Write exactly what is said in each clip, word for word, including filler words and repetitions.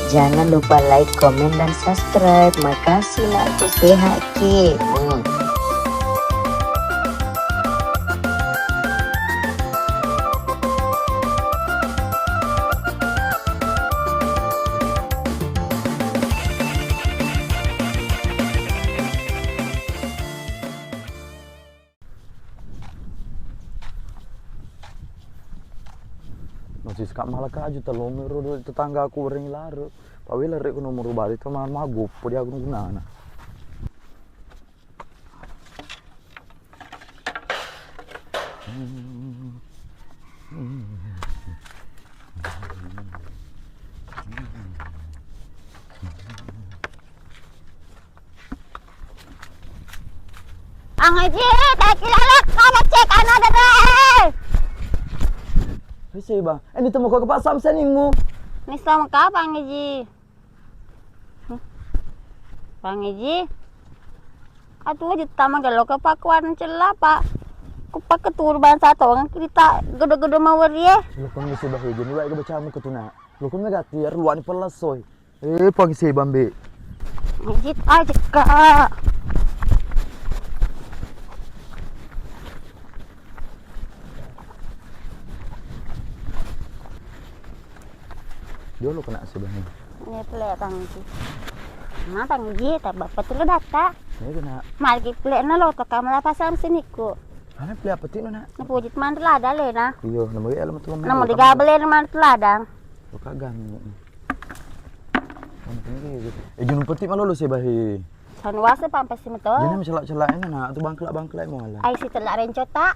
Jangan lupa like, komen, dan subscribe. Makasih, nakku, sehat ki. Hmm. Masih suka malah kaju, telo mero tetanggaku, orang laro. Pawe lari ku nomor balik tu mah, mah gopo dia guna-gunana. Angaji, tak kira lah, kalau cek anak dede. Hei, Seba. Eh, ini temu kau ke pasam seninmu. Ini sama kau, Bang Haji. Pangiji, atu aja tama gelo ke pakuan cella, Pak. Ku pakai turu bangsa tonga kita gede-gede mawerie. Lo kan mesti bahaya jadi, wae bacamu ke tuna. Lo kan megati ya, luani pelasoi. Eh, pangisi bambe. Majit aja, Kak. Jolo kena sebenarnya. Iya, pele tangji. Ma tangji, tak bapak tu lo data. Iya, kena. Malki pele na lo, tak kamu apa sam sini ku. Mana pele apa tu, Nak? Napuji teman tu lah ada le, nah. Iya, nama ya, nama tu. Nama digabel ya, teman tu lah ada. Lo kagak. Eh, junung peti malolo sebahi. Sanu wase pampas si meto. Jadi nama celak-celak ini, Nak, tu bangkelak-bangkelak mau lah. Ai si telak rencota.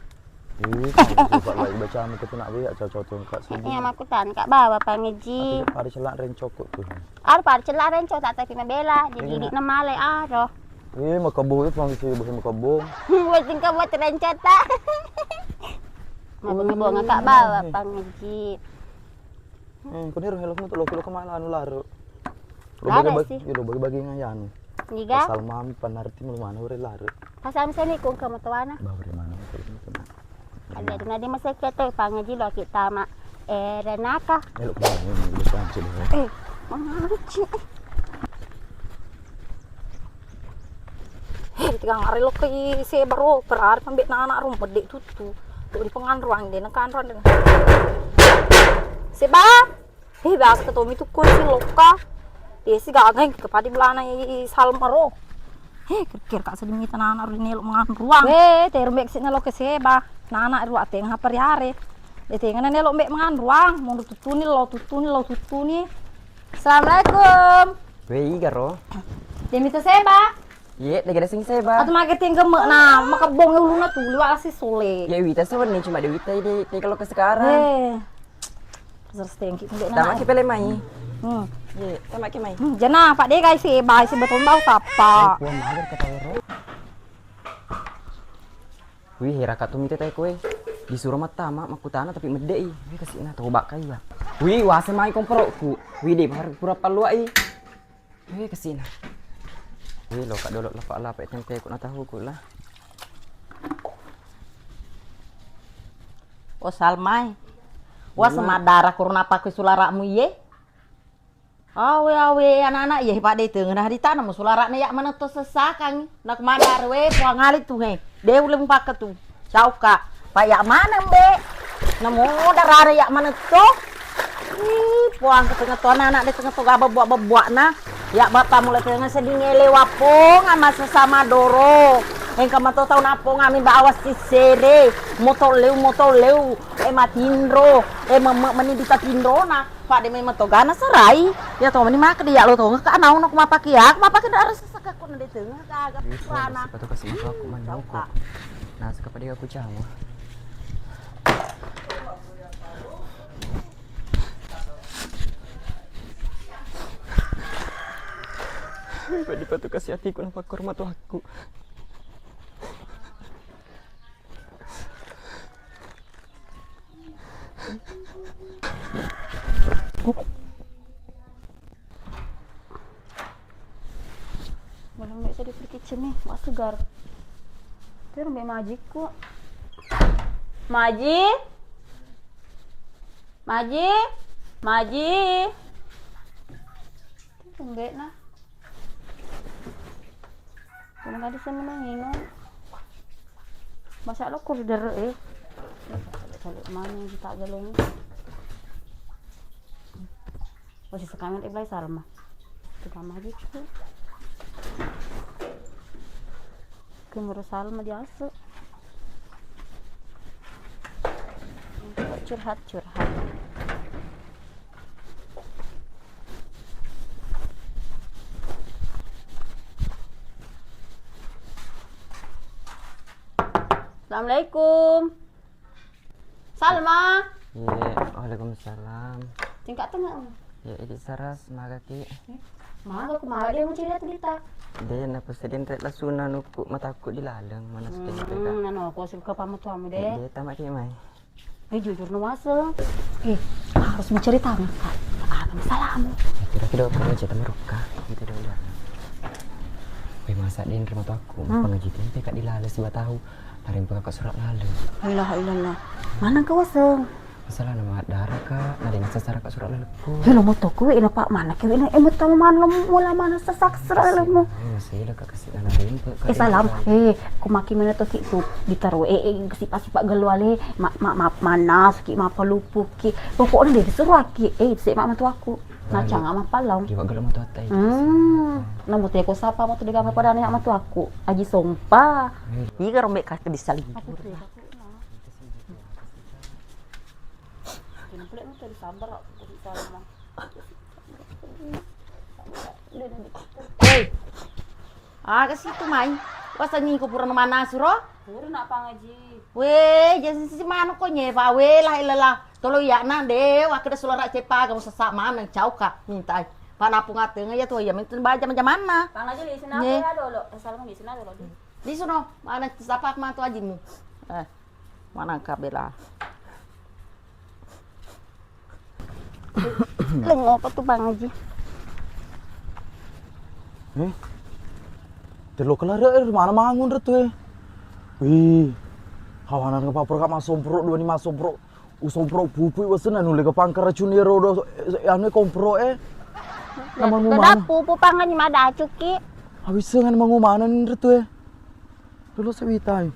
Eh, kalau coba lagi baca sama ketu nak dia, cocok tuh, Kak, sini. Iya, makutan, Kak, bawa pangeji. Tapi ada celak rencokku tuh. Ada pada celak rencota, tapi mabela, jadi. Iya, di Nak. Namale, aro. Eh, makebo itu, Bang, si bohe makebo. Buat tingkah buat rencota. Mabengabonga, Kak, bawa pangeji. Eh, kau ni roh helmmu tu, lo kilo kemana anu laro? Lo laro bagi-bagi, sih. Iya, lo bagi-bagi ngayanu. Niga? Asal mami panarti mulu mana ure laro. Pasal misalnya kung kamu tuana. Bah, ure mana? Ada tu nadi masih kita pangaji lo kita mak. Eh, renaka. Eh, lo kemana? Ini, ini, ini, ini, ini. Eh, mana, Ci? Eh, tiga hari lo ke Seba ro, perari pambe nana ro, mede tutu. Tu di penganruang de, nang kanruang de. Seba. Eh, biasa ketomi tu ko si loka. Dia si gaga yang kepadi belana i, i Salma ro. Eh, kira-kira kak sedemi tanana ro nelo menganruang. Eh, termek si nelo ke Seba. Nana ro ateng apa riare. De tengah nelo mbek menganruang. Mau tutuni lo, tutuni lo, tutuni. Assalamualaikum. Wei, garo. Demi tu Seba. Iye, de gede sing Seba. Atu mage tengge me na, makebong uluna tu, liwala si sole. Iye, wita sewenni cuma de wita de tega lo ke sekarang. Eh. Terus tengki, mbek na. Tama ki pele mai. Hmm. Iye, tama ki mai. Hmm, jana, Pak, de guys, Seba, si betul bau tapa. Puang mager kata ero. Wih, hera ka tu mite tai koe. Disuro mattama makkutana tapi medde'i. Wih, kasina toba ka iya. Wih, wase mai komporokku. Wih, de pura palluai. Wih, kasina. Wih, lo ka dolo lapa-lapa tempe ku na tahu ku lah. Oh, Salmai. Wah, semadara kurna apa ku sulara'mu iye? Awe, awe, anak-anak, iya, Pak, de tengah di tanah, musulara'na ya manetto sesakang. Nak madar we, puang alit tu, he. De uleng pakke tu. Cau, Kak. Pak, ya mana, Mbak? Namo darare ya manetto. Ih, puang ke tengah tu anak-anak de tengah tu gaba buak-buak na. Ya bapak mulai tengah seding ele wapong ama sesama doro. Engka mato tau napong ami bawa sisere. Motor leu, motor leu. Eh, matinro. Eh, memme meni dita tinro na. Pak, de memang togana serai. Ya to meni maka dia lo to ka anau nak mapake ya, mapake ndak rasa saka ko nende tengah ka aga. Ih, putrana. Sepatu kasih maka aku manauku. Nah, sekapa dia aku cawa. Pak, dipatu kasih hatiku nampak hormat wakku. Malam ni saya pergi cemeh, mak segar. Terus mbak majikku. Maji? Maji? Maji? Bekna. Kuna tadi saya menang minum. Masa lo kurder eh. Kalau mana kita galon. Masih sekarang iblai Salma. Kita maju. Kumur Salma diasu. Curhat-curhat. Assalamualaikum. Salma. Iya, waalaikumsalam. Tingkat tengah. Ya, idi saras, magaki. Maga ku maga dia mau cerita cerita. De, na pesedin rek lasuna nuku matakku di laleng, mana sedin rek. Hmm, anu, aku suka pamit kamu deh. De, tamat ki mai. Eh, jujur no waseng. Eh, harus menceritakan, Kak. Apa masalahmu? Kira-kira apa aja tamarukka. Gitu dong, udah. Weh, masa din rumah aku, hmm, pengaji tempe kak di laleng siba tahu. Hari buka kak surat laleng. Allah, Allah, Allah. Mana kau waseng? Masalah nama darah kak, ada yang secara kak surat laleng. Hello, mau toko, eh, napa mana kau ini? Eh, mau tahu mana, mula mana sesak surat lalengmu? Masih ada kak. Eh, salam. Eh, ko maki mena to ki tu ditaro. Eh, eh, sipa-sipa gelo ale. Ma, ma, ma, mana saki mappalupu ki. Pokoknya dia disuruh aki. Eh, se ma matu aku. Nacang ama palau. Kiwa gelo matu atai. Hmm. Namu te ko sapa matu dega pada anak matu aku. Aji Sompa. Iya, rombe kaki bisa libur. Kenapa lek matu disabar aku di sana. Hei. Aga situ mai. Wasengi ko purana mana suro? Pura nak pangaji. Weh, jadi si mana ko nyewa weh lah ilalah. Tolo iya na de wakkeda sulara cepa ga musasa mana cauka minta ai. Pana punga tenga ya tu ya minta baja macam mana. Pangaji di sana ya dolo. Salam di sana dolo. Di suno mana sapa matu ajimu. Eh. Manangka bela. Lengo apa tu Bang Haji? Eh? Telo kelare, eh, mana mangun retu eh. Wih. Hawanan ke papur kak masompro dua ni masompro. Usompro pupui wesen anu lega pangka racun ya rodo eh, anu kompro eh. Nama ngumana? Pupu pangan ni mada acuki. Awis dengan mangumanan retu eh. Dulu sewitai.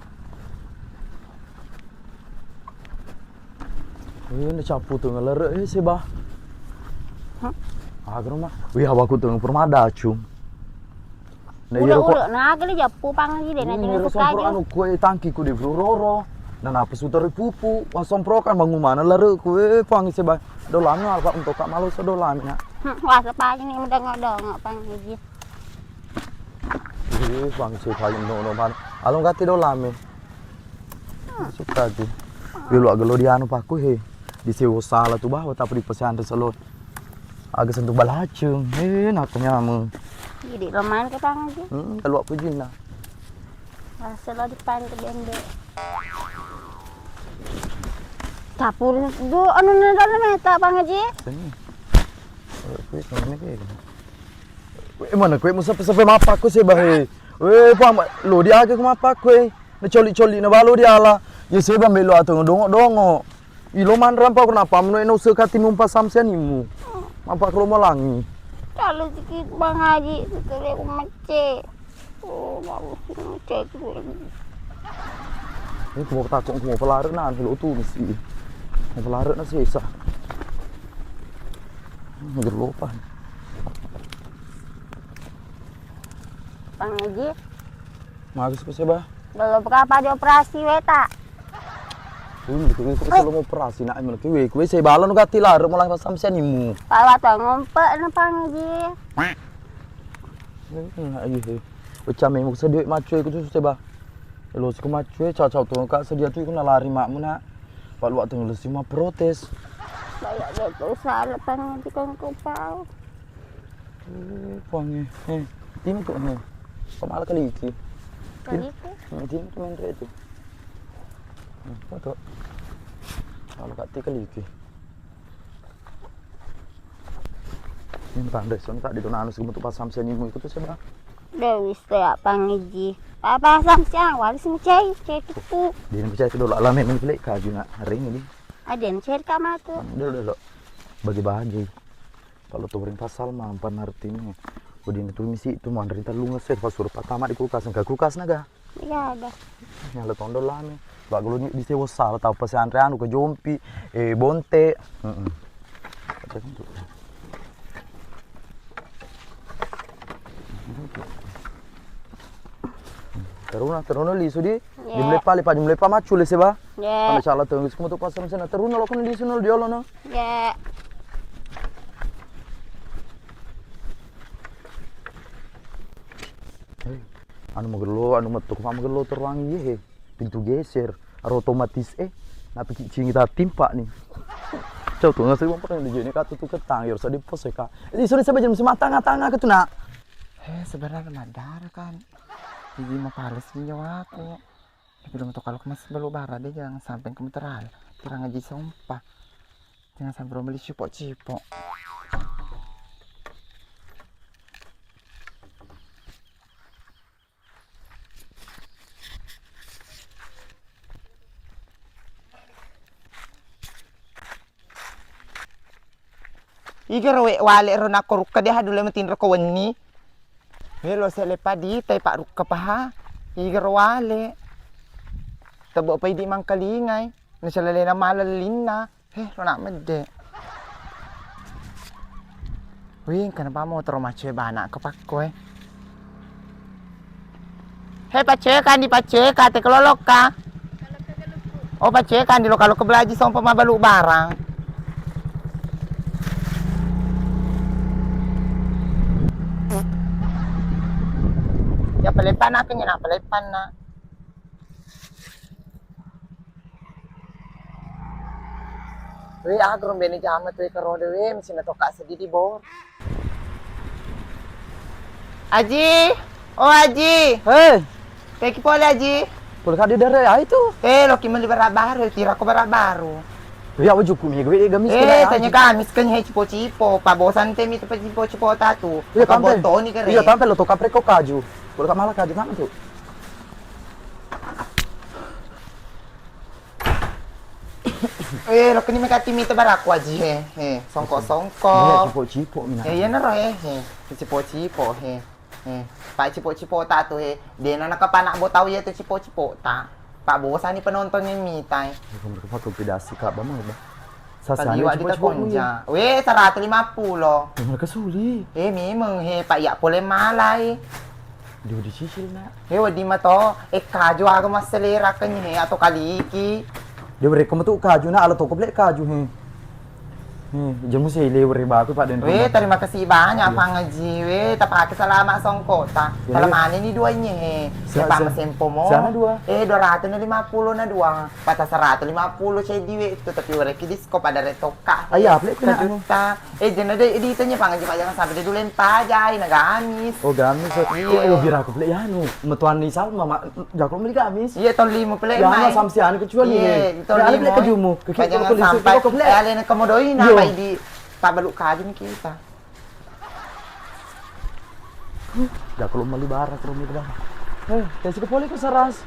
Eh, na cappu tu ngelere eh seba. Hah? Agro mah. Wih, awaku tu permada acung. Na iya rokok. Udah, udah, na geli jappu pang lagi deh, na jangan suka aja. Anu kue tangki ku di Bru Roro. Na napa sutar pupu, wasomprokan bangun mana lere kue pang seba. Dolami apa untuk kak malu sedolami nak. Hmm, wasa pagi nih udah ngodong pang lagi. Ih, bangsa paling no no man. Along gati do lame. Suka tu. Dulu agak lo di anu paku he. Di sewa salah tu bah, tapi di pesantren selo. Agak sentuh balacung. Eh, nak nyameng. Jadi pemain ke tangan tu. Hmm, kalau aku jinna. Rasa lo di pan ke bende. Capur do anu na dalam meta Bang Haji. Sini. Kuwi ngene iki. Weh, mana kowe musape-sape mapakku sih, bah, eh. Weh, paham, lo diage ku mapakku, eh. Na coli-coli na balo diala. Ya seba melo atau dongo-dongo. Ilo manrang pa kenapa menu eno sekati mumpa samsianimu. Mapak lo malangi. Kalau sikit Bang Haji, setelah aku mecek. Oh, bagus ini cek gue. Ini aku mau takut, aku mau pelarut nah, lo tuh mesti. Mau pelarut nah sisa. Ngeger lupa. Bang Haji. Bagus ku seba. Belum berapa dioperasi weta. Wih, menurut gue kok selalu operasi nak menurut gue, gue saya balon gati larut mulai pas samsianimu. Pala tau ngompe na Bang Haji. Nah, iya. Wecca memu sedih macue ku tu seba. Lo siku macue cacau tu kak sedia tu iku nalari makmu nak. Pak luak tengah lesi ma protes. Banyak betul salah Bang Haji kongko pau. Eh, puangnge. Eh, timu tu, eh. Kok malah kaliki? Kaliki? Hmm, timu tu main itu. Hmm, betul. Kalau kak ti kaliki. Ini tanda son kak di dona anu segemut tu pasam senimu ikut tu siapa? Dewi setiap pangiji. Papa sam siang wali sing cai, cai tutu. Dia ni percaya tu dulu alami main pelik kaju nak ring ini. Ada yang cai kama tu. Dulu dulu. Bagi-bagi. Kalau tu ring pasal ma, ampan artine. Wedding tu misi tu manre tellung esso, pasuro patama di kulkas, engka kulkas naga. Iya, ada. Nyala tondo lame. Ba golo ni di sewa sala, tau pasi anre anu ke jompi, eh, bonte. Heeh. Teruna, teruna lisu di. Iya. Di melepa, lepa, di melepa macu le seba. Iya. Anu cala tu, kamu tu pasal sana teruna lo kono lisu no diolo no. Iya. Eh, anu magello, anu metto ko magello teruang iye he. Pintu geser, aro otomatis, eh, napiki cingi tatimpa ni. Cau tu ngasih bang pernah dijeni ka tutu ketang, yor sadi pos ka. Ini sudah sampai jam sembilan tengah-tengah ke tu nak. Eh, sebenarnya madara kan. Jadi mapales nyawaku. Tapi belum tahu kalau kemas belum bara deh, jangan sampai kamu terlalu. Terang aja sompa. Jangan sampai rumah cipo-cipo. Iga ro we wale ro nakko rukka de hadu le matinro ko wenni. We lo sele padi tai pak rukka paha. Iga ro wale. Tebo pai di mangkalingai. Nasalalena malellinna. He, lo nak medde. Wih, kenapa mau terus macet bana ke pakko eh. He, pacekang di paceka, te kelolokka. Oh, pacekang di lo kalau ke belaji sompa mabalu barang. Ya pelepan nak kenyana pelepan nak. We, agro bene jama tu eka rode we, mesinna toka sedidi bor. Aji, oh Aji. Hei. Teki pole Aji. Pole kadi dare ai tu. Eh, loki meli bara baru, tira ko bara baru. Ya wajuku mi gawe gamis. Eh, tanya gamis kan he cipo-cipo, pa bosan te mi tu pa cipo-cipo tatu. Iya tampe. Botoni kere. Iya tampe lo toka preko kaju. Pole kamala kaju mana tu? Eh, lo keni mekati mita baraku Aji he. He, songko-songko. Iya, cipo-cipo mina. Eh, iya naro he. He, cipo-cipo he. He, pa cipo-cipo ta tu he. Dena nakapanak botau iya tu cipo-cipo ta. Pa bosan ni penonton yang mita eh. Kamu kepake pedasi kak bama ba. Sasana tadi wak cipo-cipo muni. Weh, seratus lima puluh. Yang mereka suli. Eh, memang he, pa iya pole malai. Dia dicicil nak. He, wedding mato, eh, kaju aga masselera kenye he, atau kaliki. Dia beri kamu tu kaju nak, ala toko beli kaju he. He, jamu saya lewer baku pak dan. Weh, terima kasih banyak Pang Haji. Weh, tapake selama songkota. Selama ini duanya he. Siapa sempo mo? Sana dua. Eh, dua ratus na lima puluh na dua. Patah seratus lima puluh cedi we itu, tapi wareki disko pada retoka. Ayah, beli kena anu. Eh, jena de ditanya Pang Haji, Pak, jangan sampai dia dulu yang pajai na gamis. Oh, gamis. Iya. Oh, bira aku beli anu. Metuan di Salma, mak, jago beli gamis. Iya, tahun lima beli. Ya, mai. Sama si anu kecuali. Iya, tahun lima. Beli kejumu. Jangan sampai. Eh, alena kemodoi na pai di tak beluk kaju nih kita. Jago lo meli bara ke rumah kita. Eh, kasih ke poli ke saras.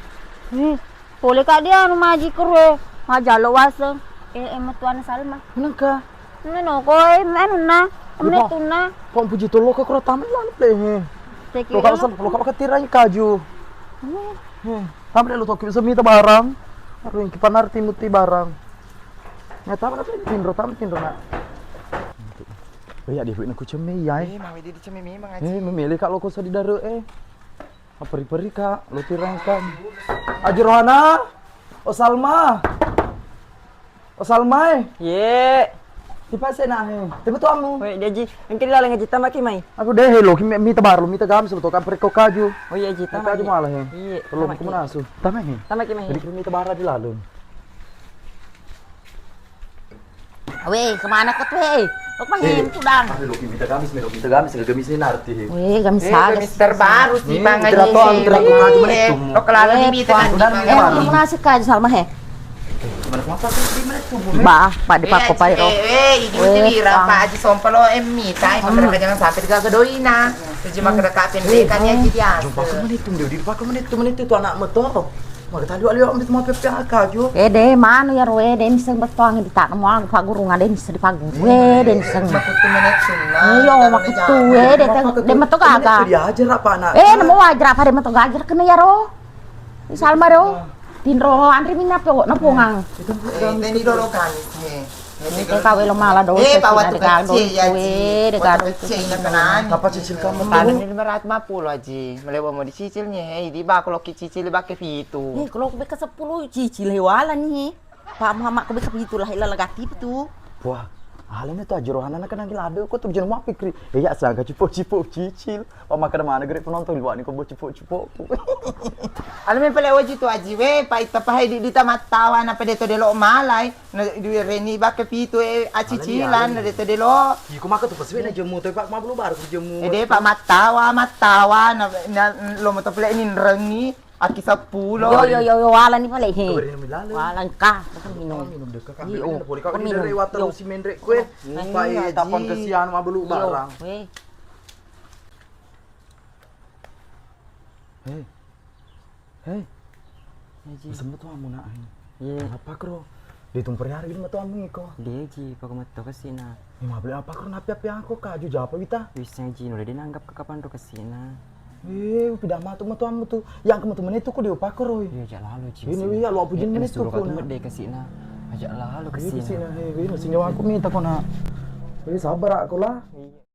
Nih. Pole ka dia anu maji kerue, majalo waseng. Eh, eh, metuana Salma. Nengka. Neno ko, eh, anunna, metunna. Pong puji tolo ka kura tamen lan pe he. Lo ka sam-, lo ka tirai kaju. He. Tamen lo toki bisa mita barang. Aduh, yang kipanar timuti barang. Ya tamen apa tinro, tamen tinro nak. Iya di kuceme ya. Eh, mawe di ceme memang aja. Eh, memele ka lo ko sa di dare eh. Peri-peri ka, lo tirangkan. Aji Rohana, oh Salma, oh Salma eh. Ye. Tipe se na he. Tipe tuamu. Woi, dia ji. Engke dilaleng aji tamaki mai. Aku deh lo, ki mita baru, mita gamis lo tokan periko kaju. Oh iya ji, tamaki. Kaju malah he. Iya. Perlu aku menasu. Tamaki. Tamaki mai. Jadi mita bara di lalu. Weh, kemana kau tuh, eh? Lo kemana hem tuh, Dang? Tapi lo minta gamis, lo minta gamis, nggak gamis ini narti, he. Weh, gamis saga gamis terbaru sih, Bang Haji. Lo kelana di mita kan. Eh, masih kaji Salma, he. Bah, Pak, di Pak Kopai, eh, ini udah wira, Pak Haji Sompa lo, eh, mita, eh, makanya jangan sampai digaga doina. Terjemah kena katen, kan ya, jadi jumpa aku menit tuh, dia dipakai menit tuh, menit itu anak motor. Maka tadi wali wak mesti mau pepe aka jo. Eh, de, manu ya ro, eh, de, miseng bettuang di tak mau aku pagurung, de, miseng di pagu. Eh, de, miseng. Makuttu menek sunna. Iyo, makuttu, eh, de, de, meto gaga. Diajar apa anak? Eh, nemu wajar apa de meto gajar kena ya ro. Salma ro. Tinro anri minna po, na pongang. Eh, teni dolo kani. Ini kawe lo mala dosa. Eh, bawa tu kecil ya, Ji. Bawa tu kecil na kenani. Apa cicil kamu? Tadi ini lima ratus lima puluh, Ji. Melewa mau dicicil nih. Hei, di bako lo cicil bake pitu. Nih, kalau beka sepuluh cicil hewala nih. Pak Muhammad ko beka pitu lah, ila lagati pitu. Wah, alena tu aja rohana na kenang lado ko tu jangan mau pikir. Eh, ya saga cipok-cipok cicil. Pamaka mana gere penonton luani ko bocipok-cipokku. Alami pale waji tu aji we, pa ita pahai di dita mattawa na pede to delo malai. Na di reni bake pitu e acicilan na de to delo. Iko maka tu pas we na jemu to pak mabulu baru jemu. Ede pak mattawa, mattawa na, na lo moto pale ni rengi aki seppulo. Yo, yo, yo, yo, wala ni pale he. Wala engka, minum. Minum deka kan. Iyo, minum. Dari water si menrek kue. Pak e tapon kesian mabulu barang. Hei. Hei. Iya, Ji. Mesem tu amu nak. Iya. Apa kro? Di tumperi hari ini matu amu iko. Dia, Ji, pakai matu kasih nak. Ini mabeli apa kro napi api aku kaju japa kita. Bisa, Ji, nulle dia nanggap ke kapan ro kasih nak. Eh, pindah matu matu amu tu. Yang ke matu mana itu kok dia apa kro? Iya, ajak lalu, Ji. Ini iya lo apa jenis itu kok nak. Dia kasih nak. Ajak lalu kasih nak. Ini sini aku minta kok nak. Eh, sabar aku lah. Iya.